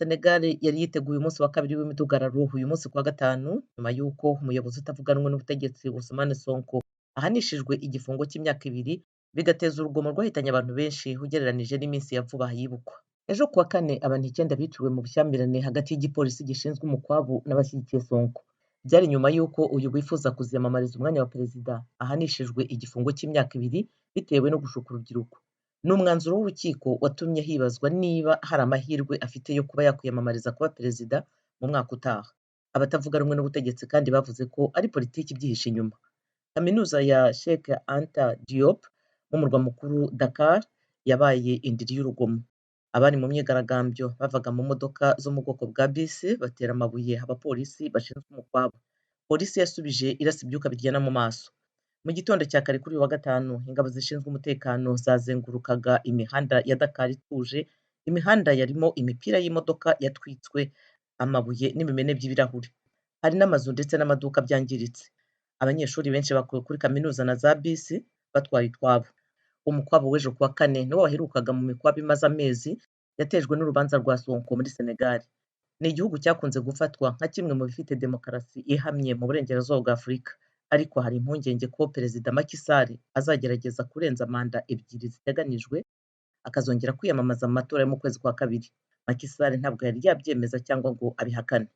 Senegal yari yiteguye umunsi wa kabiri w'imidugararo uyu munsi kuwa gatanu, nyuma y'uko umuyobozi utavuga rumwe n'ubutegetsi Ousmane Sonko ahanishijwe igifungo cy'imyaka 2, bigateza urugomo rwahitanye abantu benshi ugereranije n'iminsi ya vuba yibukwa. Ejo kuwa kane abantu 9 biciwe mu bushyamirane hagati y'igipolisi gishinzwe umukwabu n'abashyigikiye Sonko. Byari nyuma y'uko uyu wifuza kuziyamamariza umwanya wa perezida ahanishijwe igifungo cy'imyaka 2 bitewe no gushuka urubyiruko. Ni umwanzuro w'urukiko watumye hibazwa niba hari amahirwe afite yo kuba yakwiyamamariza kuba perezida mu mwaka utaha. Abatavuga rumwe n'ubutegetsi kandi bavuze ko ari politiki ibyihishe inyuma. Kaminuza ya Cheikh Anta Diop mu murwa mukuru Dakar yabaye indiri y'urugomo. Abari mu myigaragambyo bavaga mu modoka zo mu bwoko bwa bisi batera amabuye abapolisi bashinzwe umukwabo. Polisi yasubije irasa ibyuka biryana mu maso. Mu gitondo cya kare kuri uyu wa gatanu, ingabo zishinzwe umutekano zazengurukaga imihanda ya Dakar ituje, imihanda yarimo imipira y'imodoka yatwitswe, amabuye n'ibimene by'ibirahuri. Hari n'amazu ndetse n'amaduka byangiritse. Abanyeshuri benshi bakuwe kuri kaminuza na za bisi batwaye utwabo. Umukwabo w'ejo kuwa kane niwo waherukaga mu mikwabo imaze amezi yatejwe n'urubanza rwa Sonko muri Senegal. Ni igihugu cyakunze gufatwa nka kimwe mu bifite demokarasi ihamye mu burengerazuba bwa Afurika. Ariko hari impungenge ko Perezida Macky Sall azagerageza kurenza manda 2 ziteganijwe, akazongera kwiyamamaza mu matora yo mu kwezi kwa kabiri. Macky Sall ntabwo yari yabyemeza cyangwa ngo abihakane.